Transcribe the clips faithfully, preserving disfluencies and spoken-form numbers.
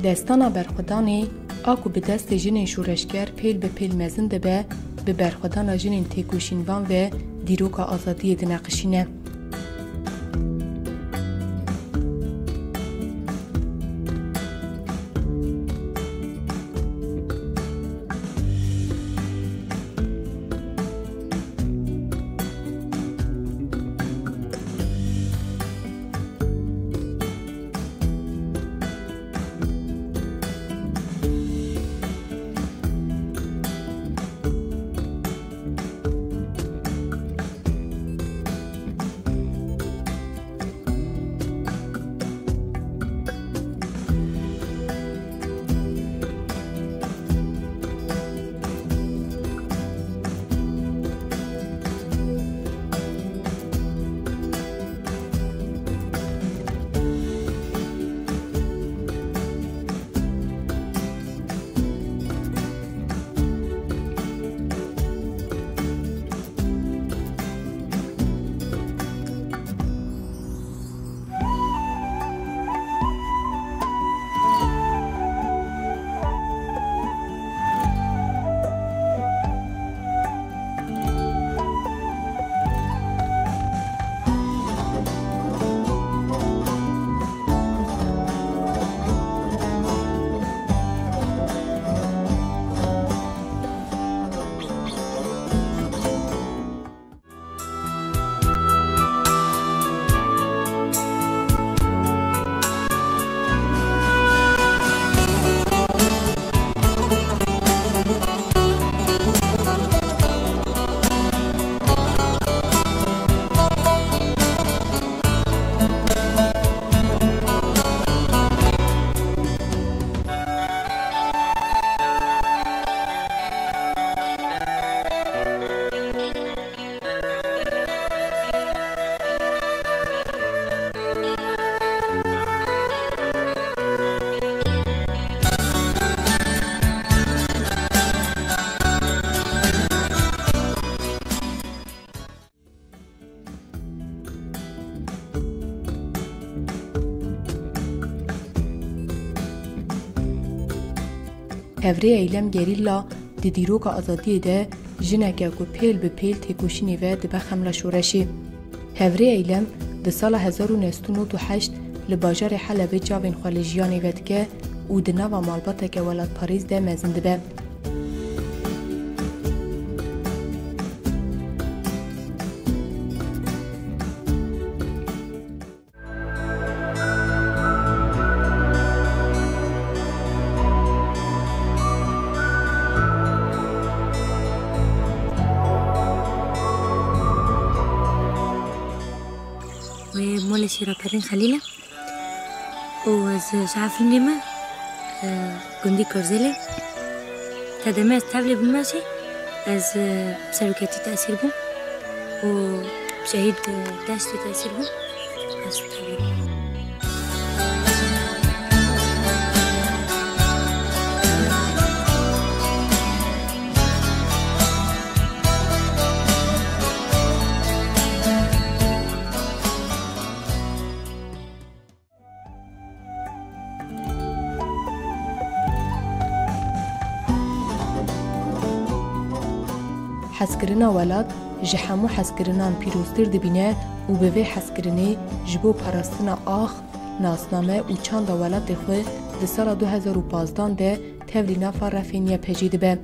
Destana berxwedanê a ku bi destê jinên şoreşger pêl bi pêl mezin dibe, bi berxwedana jinên têkoşînvan ve dîroka azadiyê dineqişîne. Hevrê Eylem Gerîlla di dîroka azadiyê de jineke ku pêl bi pêl têkoşînê ve dibe xemla şoreşê. Hevrê Eylem di sala hezar û neh sed û nod û heşt li bajarê Helebê çavên xwe li jiyanê vedike û di nava malbateke welatparêz de mezin dibe. Wê molê şîra Perîn Xelîl e. Û ez ji Efrînê me, e, gundî Korzelê. Tede me ez tevlî bûme jî, ez, e, bi seroketî tesîr bûm û şehîd, e, deştê tesîr bûm. Ez tevlî bûm. Hezkirina welat ji hemû hezkirinan pîroztir dibîne û bi vê hezkirinê ji bo parastina ax, nasname û çanda welatê xwe di sala du hezar û pazdan de tevlî nafa refên Y P G dibe.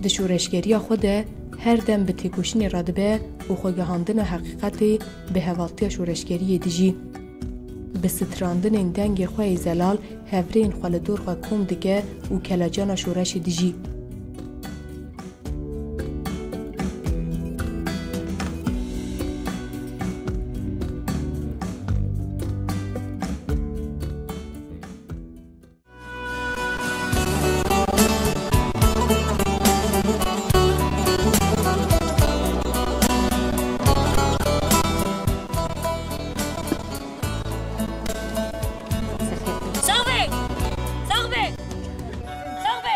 Di şoreşgeriya xwe de her dem bi têkoşînê radibe û xwegihandina heqîqetê bi hevaltiya şoreşgeriyê dijî. Bi strandinên dengê xwe yê zelal hevrêyên xwe li dor xwe kom dike û kelacana şoreşê dijî. Sax be! Sax be! Sax be!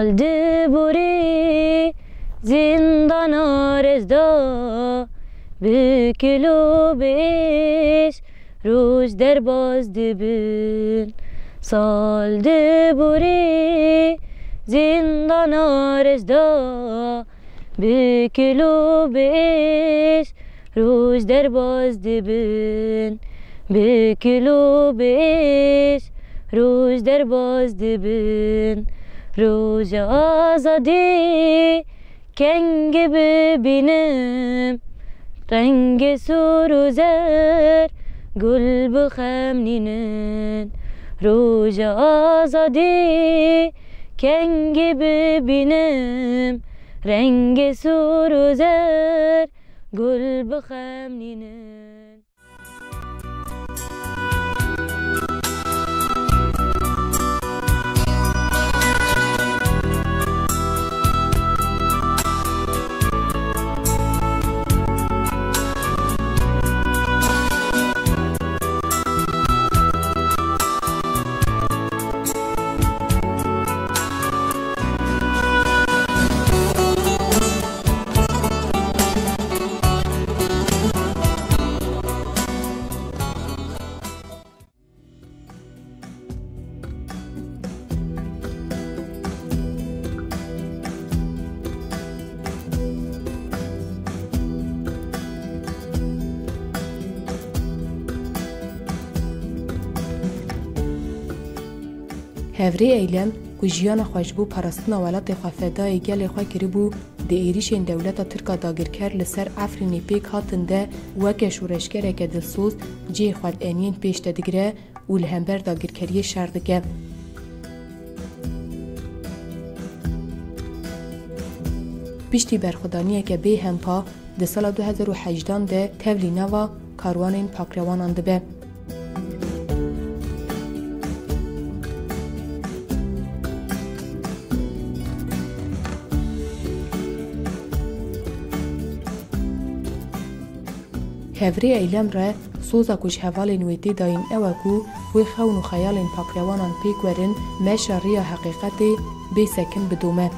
Di borî zîndana rez de, bi kil û bi êş roj derbas dibin. Sal di borî zîndana rez de, bi kil û bi êş roj derbas dibin. Bi kil û bi êş roj derbas dibin. Roja azadî kengî bibînim, rengê sor û zer gul bi xem nînin. Roja azadî kengî bibînim, rengê sor û zer gul bi xem nînin. Hevrê Eylem, ku jiyana xwe ji bo parastina welatê xwe fedayê gelê xwe kiribû, di êrîşên dewleta Tirk a dagirker li ser Efrînê pêk hatin de weke şoreşgereke dilsoz cihê xwe di eniyên pêş de digire û li hember dagirkeriyê şer dike. Piştî berxwedaniyeke bê hempa, di sala du hezar û hejdan de tevlî nava karwanên pakrewanan dibe. Hevrê Eylem re soza ku ji hevalên wê tê dayîn ew e ku wê xewn û xeyalên pakrewanan pêk werin, meşa riya heqîqetê bê sekin bidome.